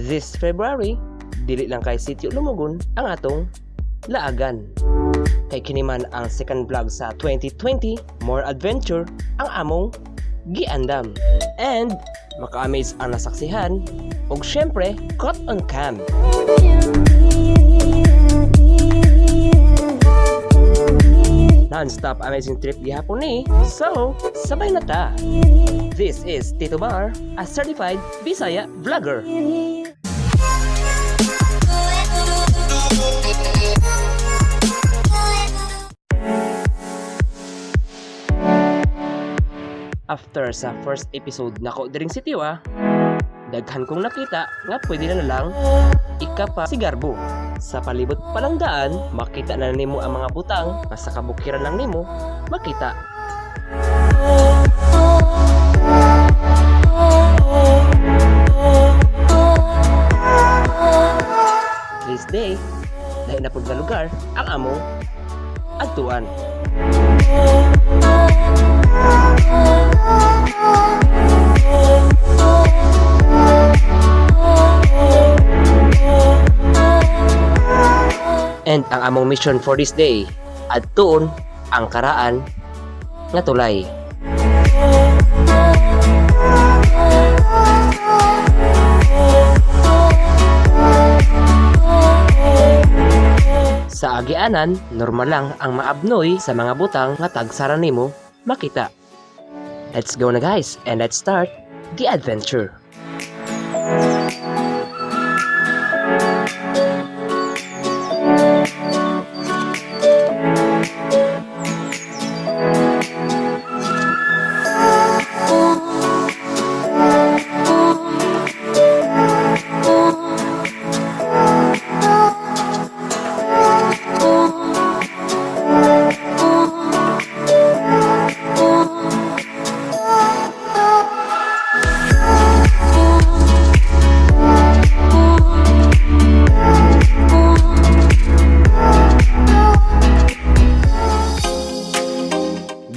This February, dili lang kay Sitio Lumugon ang atong laagan. Kay kini man ang second vlog sa 2020, more adventure ang among giandam. And maka-amaze ang nasaksihan ug syempre caught on cam. Non-stop amazing trip gihapon ni. So, sabay na ta. This is Tito Bar, a certified Bisaya vlogger. After sa first episode nako diring sitio ah, daghan kong nakita nga pwede na lang ikapa si Garbo. Sa palibot palang daan, makita na nimo ang mga butang nga sa kabukiran lang nimo makita. This day, dahil na pud nga lugar ang among adtuan. And ang among mission for this day, adtuon ang karaan nga tulay. Sa agianan, normal lang ang maabnoy sa mga butang nga tagsara nimo makita. Let's go na guys, and let's start the adventure.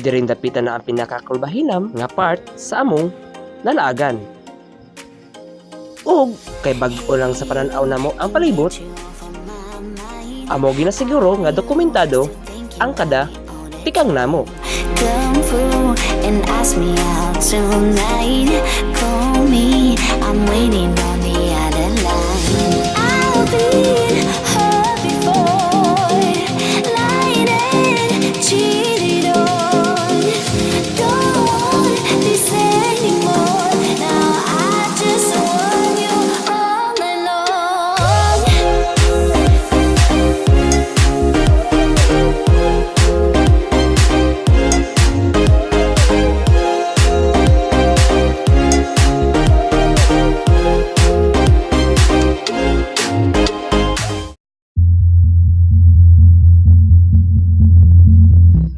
Diring dapitan na ang pinakakulbahinam nga part sa among nalaagan. Ug kay bag-o lang sa panan-aw namo ang palibot, amo ginasiguro nga dokumentado ang kada tikang namo. Come through and ask me out tonight. Call me, I'm waiting on the other line. I've been hurt before, lied and cheated on. Don't want this anymore. Now I just want you all night long.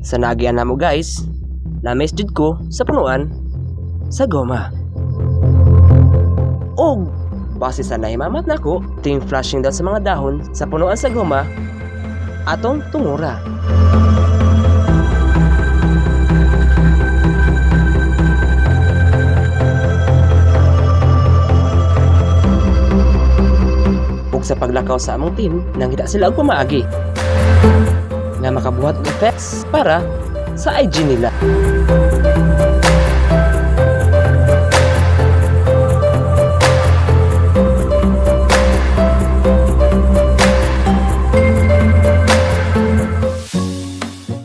Sa naagian namo guys, na-miss jud ko sa punuan sa goma. Og base sa nahimamat nako, ting flashing daw sa mga dahon sa punuan sa goma atong tungura. Ug sa paglakaw sa among team, nangita sila og pamaagi nga makabuhat og effects para sa IG nila.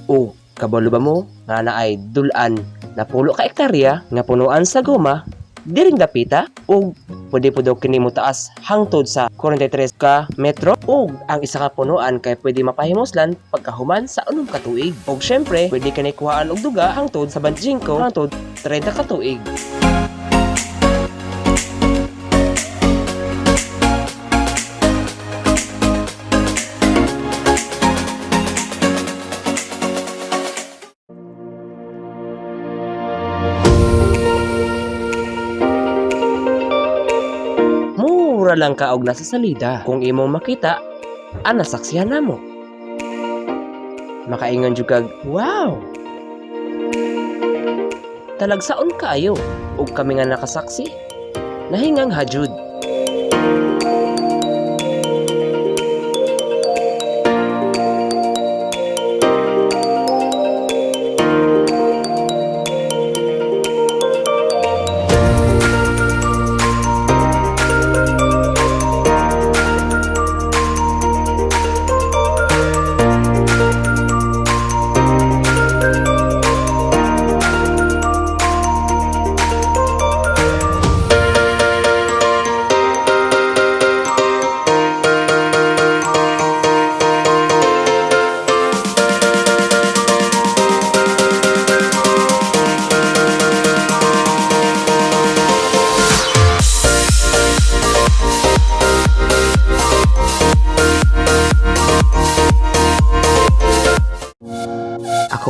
O, kabalo ba mo nga naay dulan na pulo ka ektarya nga punuan sa goma diring dapita ug pwede po daw kini mo taas hangtod sa 43 ka metro ug ang isa ka punuan kay pwede mapahimuslan pagkahuman sa 6 ka tuig. Ug syempre pwede kini kuhaan og duga hangtod sa 25 hangtod 30 ka tuig. Mura lang ka og nasa salida kung imong makita ang nasaksihan namo. Makaingon jud kag, wow! Talagsaon kaayo ug kami nga nakasaksi nahingang hajud.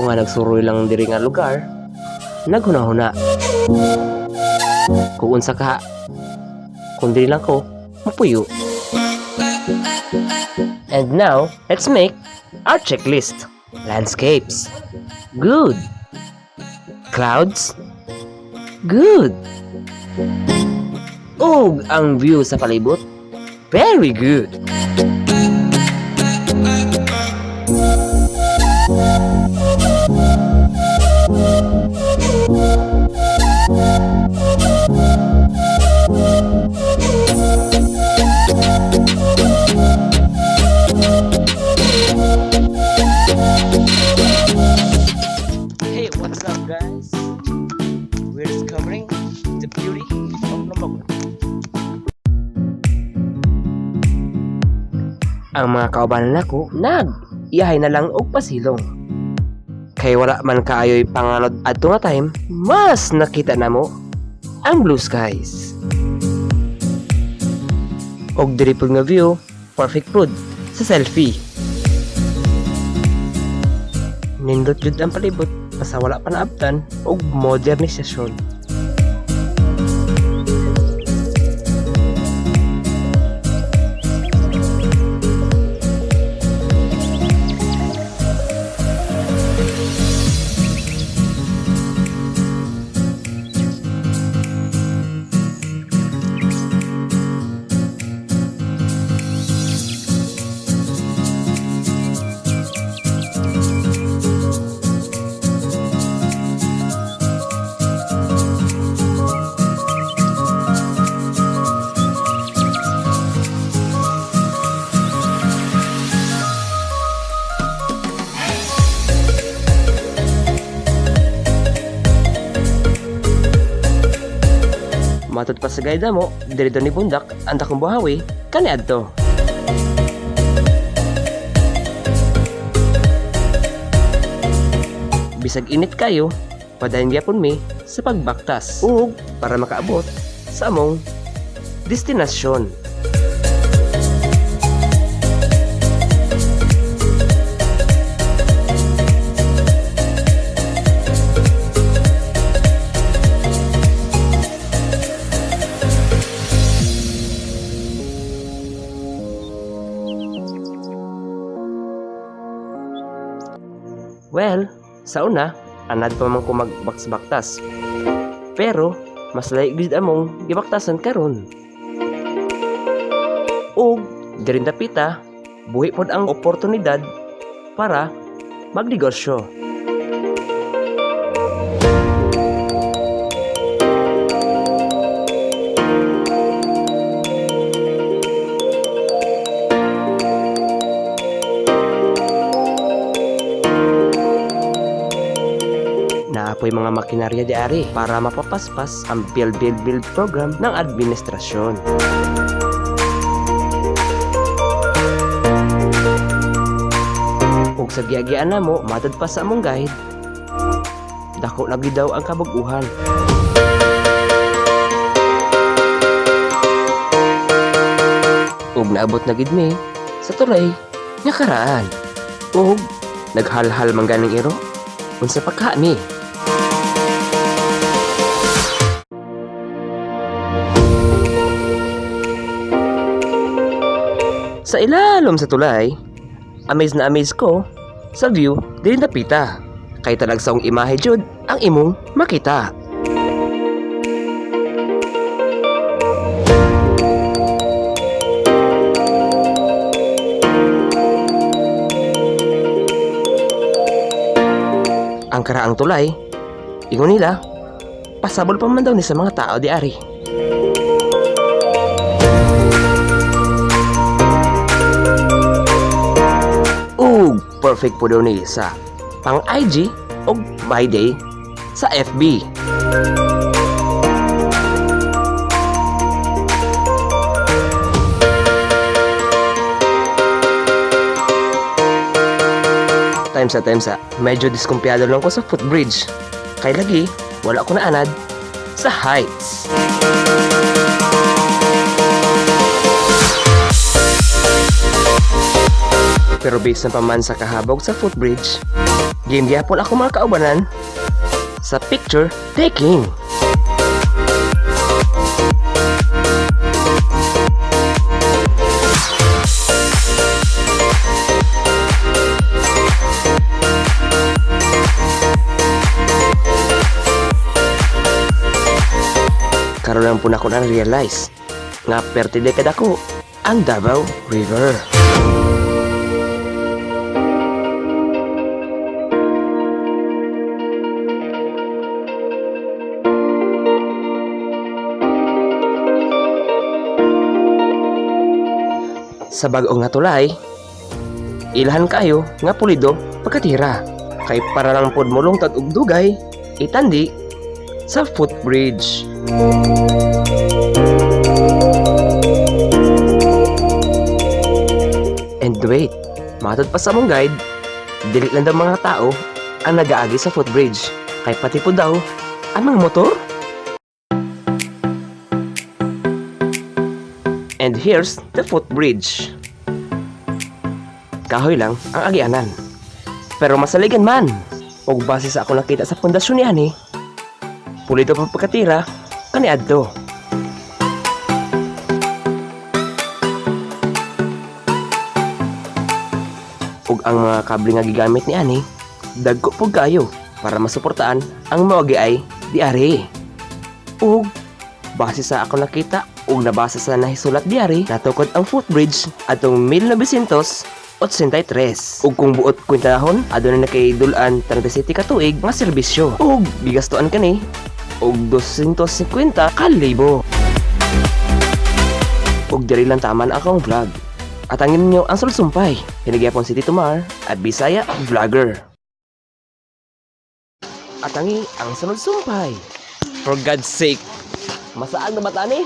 Ko nga nagsuroy lang diri nga lugar, naghuna-huna. Kung unsa ka, kung diri lang ko, mapuyo. And now, let's make our checklist. Landscapes. Good. Clouds. Good. Ug ang view sa palibot. Very good. Hey, what's up, guys? We're discovering the beauty of Lombok. Ang mga kaubanan nako nag iyahay na lang og pasilong. Kay wala man kaayo'y panganod adto nga time, mas nakita namo ang blue skies. Og diri pud nga view, perfect pud sa selfie. Nindot jud ang palibot basta wala pa naabtan og modernisasyon. Matod pa sa guide mo, diri daw ni Bundak ang dakong buhawi kaniadto. Bisag init kayo, padayon gyapon mi sa pagbaktas ug para makaabot sa among destinasyon. Well, sa una, anad pa man ko magbaks-baktas. Pero, mas lahi gid among gibaktasan karon. Ug diri dapita, buhi pod ang oportunidad para magnegosyo. Naapoy mga makinarya di ari para mapapaspas ang Build Build Build program ng administrasyon. Ug sa giagian namo, matod pa sa among guide, dako na gyud daw ang kabag-uhan. Ug naabot na gid mi sa tulay nga karaan. Ug naghalhal man ganing iro unsa pa ka mi. Sa ilalom sa tulay, amaze na amaze ko sa view diri napita. Kay talagsaong imahe jud ang imong makita. Ang karaang tulay, ingon nila, pasabol pa man daw ni sa mga tao di ari. Ug perfect po daw ni sa pang IG o My Day sa FB. Time sa, medyo diskumpiyado lang ko sa footbridge. Kay lagi, wala ko na anad sa heights. Pero based na pa man sa kahabog sa footbridge, Game gyapon ako mga kaubanan sa picture taking. Karon lang po na ako na-realize nga pertide kadako ang Davao River. Sa bag-ong natulay, ilhan kayo nga pulido pagkatira. Kay para lang pod molungtad og dugay, itandi sa footbridge. And wait, matod pa sa among guide, dili lang daw mga tao ang nagaagi sa footbridge. Kay pati po daw ang mga motor. And here's the footbridge. Kahoy lang ang agianan. Pero masaligan man. Og base sa ako nakita sa pundasyon ni ani, pulido pa pagkatira kaniadto. Ug ang mga kable nga gigamit ni ani, dagko pug kayo para masuportaan ang maogi ay diari. Ug base sa ako nakita ug nabasa sa nahisulat diari, natukod ang footbridge atong 1983. Ug kung buot kwentahon, aduna na kay dulan 37 ka tuig nga serbisyo. Ug gigastuan kani og 250 ka libo. Ug diri lang taman akong vlog. At ang inyo ang sulsumpay. Pinagyapon si Tito Mar at Bisaya Vlogger. At ang sunod sumpay. For God's sake, masaag na bata ni.